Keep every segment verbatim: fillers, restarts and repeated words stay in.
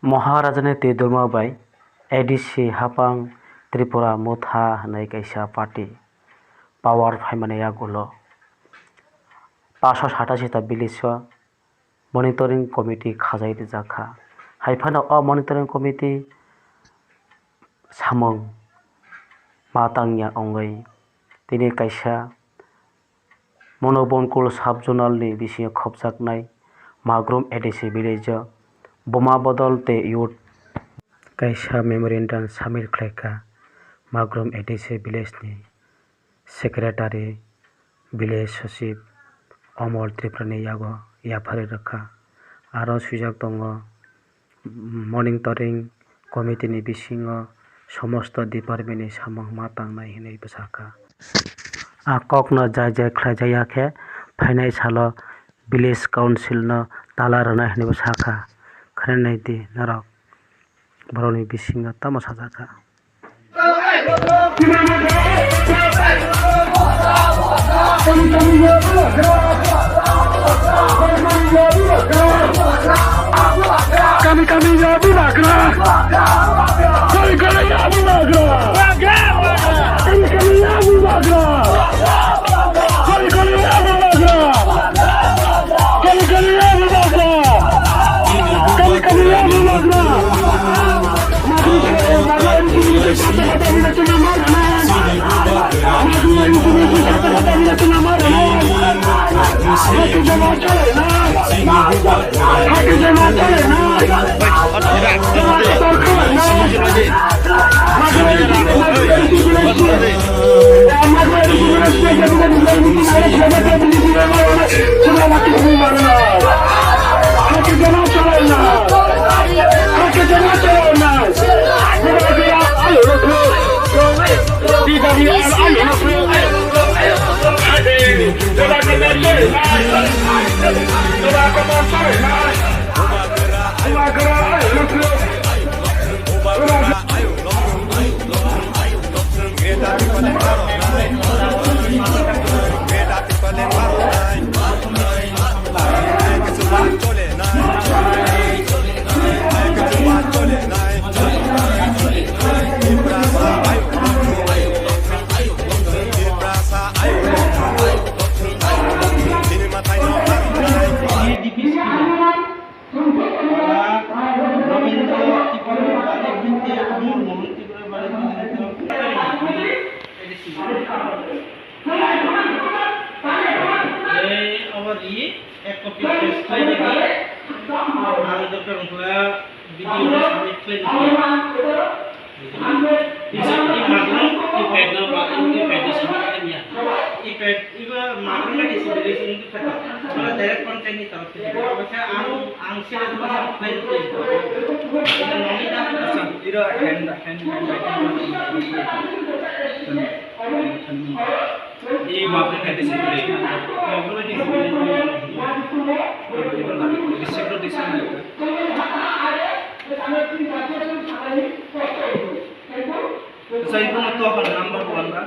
Maharajani twi dorma bai A D C hapang Tripura Motha hwnwi kaisa party power phaimani yagulo paanch sho satashi ta village o monitoring committee khajai rijak kha. Hai phano o monitoring committee samung ma tangya wngwi tini kaisa Monobonkul sub-zonal ni bisingo khopjaknai Magrum A D C village o boma bodol tei youth kaisa memorandum submit khlaikha. Magrum A D C village ni secretary, village sochib Omol Tripura ni yago yapharwi rwkha. Aro swijak tongo, monitoring committee ni bisingo somosto department ni samung ma tangnai hinwi bwsakha. A kokno jai jai khlaijakya khe phainai salo village council no tala rwnai hinwi bwsakha. Khwnwi naidi norok borokni bisingo tamo sajakha. Kami kami ya bubagra. Kami kami ya bubagra. Kami kami ya bubagra. Kami kami ya bubagra. Kami kami ya bubagra. Kami kami ya bubagra. Ei, obo ri, ek copy paste khlai di. Ang doktor wngkha, video no submit khlai di. Bisa di magrung, i pad no ba, i pad no submit khlai ya. I pad, iba magrung na disability wngkha. Wala direct contact ni tawk. Ang, ang sila dua sa play play. Ira hand, hand, hand writing. Di ma play play display. Receive the display. Saya pun to number one ba.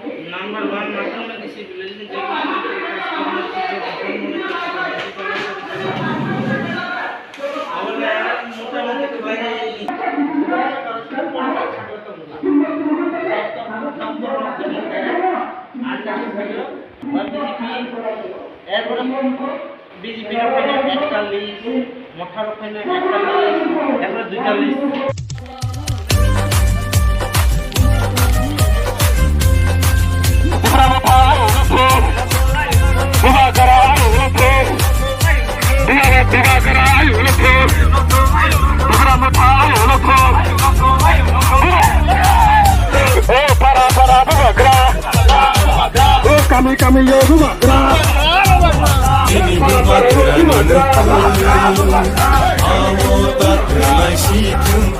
Number one, mathang na disability ni jagao. Abole motamoti khlai nai. Number one, erpore B J P rok phaina ektallis, Motha rok phaina ektallis, erpore duitallis. O para para bubagra. O kami kami yo bubagra. Chini bubagra ni nukha. Amo takhwlai si thung.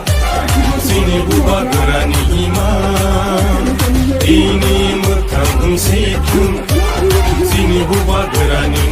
Chini bubagra ni imang. Ini mwkhang wng si thung. Chini bubagra ni